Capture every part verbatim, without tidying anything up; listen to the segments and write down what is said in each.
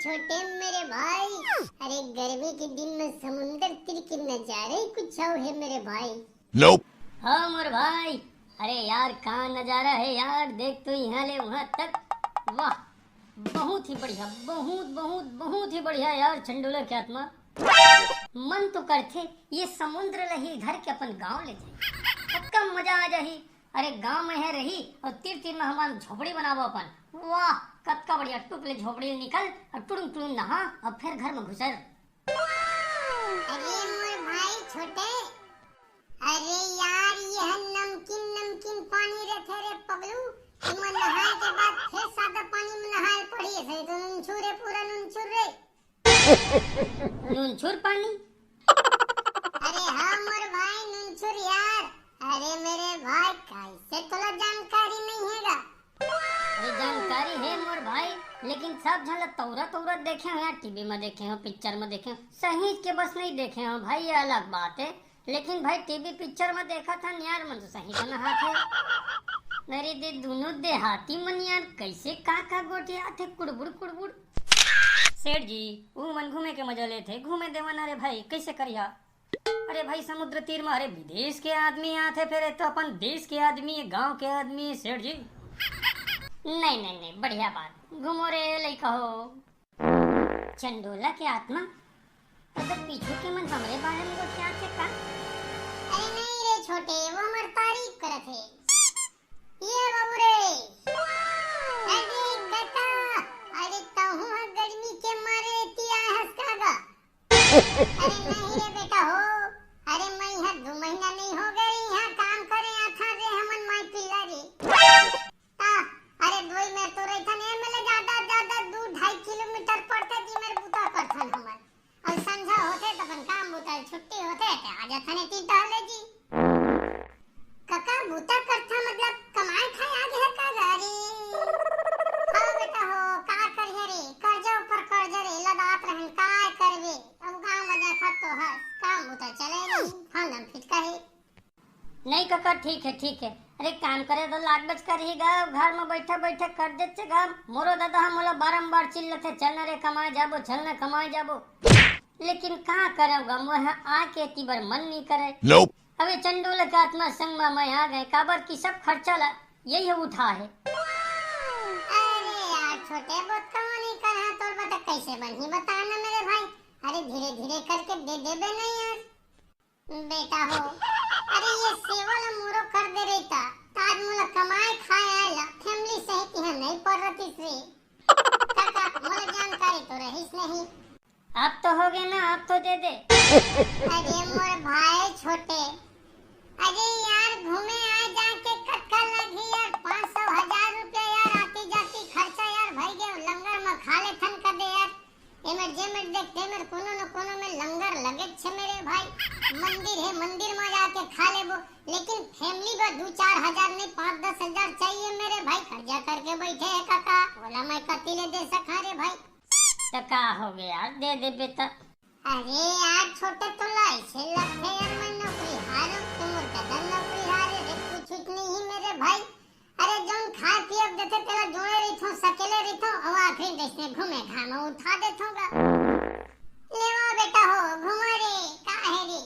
छोटे मेरे भाई, अरे गर्मी के दिन में समुंदर तीर के नजारे ही कुछ और है मेरे भाई। Nope। हाँ मोर भाई, अरे यार का नजारा है यार, देख तो यहाँ ले वहाँ तक, वाह, बहुत ही बढ़िया, बहुत बहुत बहुत ही बढ़िया यार। चंडोला के आत्मा, मन तो करथे ये समुंदर ला ही धर के अपन गांव ले जाए, कतका मजा आ जाही। अरे गांव में है रही और तीर तीर में हमार झोपड़ी बनाबो अपन। वाह, कतका बढ़िया। टुक ले झोपड़ी ले निकल और टुड़ुम टुड़ुम नहा और फिर घर में घुसर। अरे मोर भाई छोटे, अरे यार, ये नमकीन नमकीन पानी रहथे रे पगलू, एमा नहाए के बाद फिर सादा पानी में नहाए पड़ी, ऐसे तो नुनछुर है, पूरा नुनछुर रे। नुनछुर पानी? अरे हाँ मोर भाई नुनछुर यार। अरे मेरे भाई, कैसे तोला जानकारी नहीं है गा? अरे जानकारी है मोर भाई, लेकिन सब झन ला तौरा तौरा देखे हो यार, टीवी में देखे हो, पिक्चर में देखे हो, सही के बस नहीं देखे हो भाई, ये अलग बात है। लेकिन भाई टीवी पिक्चर में देखा था यार, मन तो सही से नहाथे। मेरी दे दोनों देहाती मन यार, कैसे का का गोठियाथे कुड़बुड़ कुड़बुड़। सेठ जी, वो मन घूमे के मजा लेथे, घूमे देवा ना रे भाई, कैसे करिया? अरे भाई समुद्र तीर में, अरे विदेश के आदमी आथे, फिर ये तो अपन देश के आदमी है, गांव के आदमी है सेठ जी। नहीं नहीं नहीं, बढ़िया बात, घूमो रे लइका हो। चंडोला के आत्मा, अगर पीछू के मन हमरे बारे में गोठियाथे का? अरे नहीं रे छोटे, वो हमर तारीफ करत हे। ये बाबू रे, अरे कका, अरे तहू ह गर्मी के मारे एती आए हस का गा? अरे नहीं रे बेटा हो, अरे मैं यहाँ दो महीना नहीं हो गए रे, यहाँ काम करे आथा रे हमन माई पिल्ला रे। ता, अरे दोई में तो रहिथन, ए मेले ज्यादा ज्यादा दो ढाई किलोमीटर पड़थे जी, मेरे बुता करथन हमन। और संझा होथे त अपन काम बुता छुट्टी होथे त आ जाथन एती टहले जी। कका बुता करथा मतलब कमाए खाए आगे है का गा रे? हाँ बेटा हो, का करिए रे, कर्जा ऊपर कर्जा रे, लदात रहन, काय करबे? अब गाँव में देखा तो हस, काम बुता चले नहीं, फंदम फिटका है। नहीं कका, ठीक है, ठीक है। अरे काम करे तो लागबेच करही गा, घर में बैठे बैठे कर देथे गा। मोरो दादा ह मोला बारंबार चिल्लाथे, "चल न रे कमाए जाबो, चल न कमाए जाबो।" लेकिन का करव गा, मोर ह आके एती बर मन नहीं करे। Nope। अबे चंडोल के आत्मा संग में मैं आ गए, काबर कि सब खर्चा ला यही ह उठा है। अरे यार छोटे, बहुत कमानी कर, हाँ, तोर बता कैसे बनही, बता ना मेरे भाई। अरे धीरे धीरे करके दे देबे नहीं यार। बेटा हो, अरे ये सेवा ला मोरो कर दे रहिता, त आज मोला कमाए खाए आए ला फैमिली सहित यहाँ नहीं पड़ रहतीस रे। काका, मोला जानकारी तो रहीस नहीं। अब तो हो गए ना, अब तो दे दे। अरे मोर भाई छोटे, अरे यार घूमे आए जाके कतका लगही यार, पाँच सौ हजार रुपया यार, आती जाती खर्चा यार भई गए, लंगर में खा लेथन कदे यार। एमेर जेमेर देख तेमेर कोनो न कोनो में लंगर लगेच छे मेरे भाई। मंदिर है, मंदिर में जाके खा लेबो, लेकिन फैमिली बर दो चार हजार नहीं, पाँच दस हजार चाहिए मेरे भाई। कर्जा करके बैठे है काका, ओला मैं कति ले दे सका रे भाई। त का हो गया यार, दे देबे त। अरे यार छोटे, तोला ऐसे लगथे यार, मैं नौकरी हार हूँ, तू मोर कदर नौकरी हारे रे, कुछ नहीं ही मेरे भाई। अरे जौन खाए पिए देथे तेला जोड़े रहिथों, सकेले रहिथों, अउ आखिरी में जैसे घूमे घामे उठा देथों गा। लेवा बेटा हो, घूमो रे, का है रे?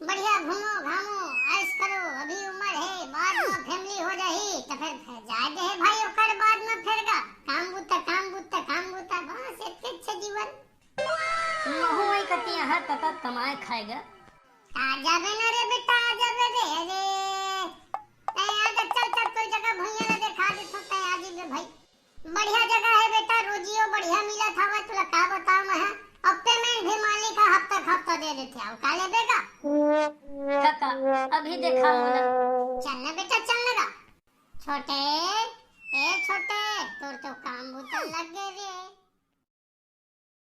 बढ़िया घूमो घामो, ऐश करो, अभी उम्र है, बाद में फैमिली हो जाही, त फिर जाए दे है भाई, ओकर बाद में फिर गा। काम बुता, काम बुता, काम बुता, बस एतके छे जीवन। महू वही कति यहाँ कका कमाए खाए गा। आ जाबे ना रे बेटा, आ जाबे रे। अरे तैं आ जा, चल चल, तोर जगह भुइयां ला देखा देथों, तैं आ जाबे भाई। बढ़िया जगह है बेटा, रोजियो बढ़िया मिलत हवय, तोला का बताओ मैं हा। अब पेमेंट भी मालिक हा हफ्ता हफ्ता दे देथे, अउ का लेबे गा? कका, अभी देखा मोला। चल ना बेटा, चल ना गा। छोटे, ए छोटे, तोर तो काम बुता लग गए रे।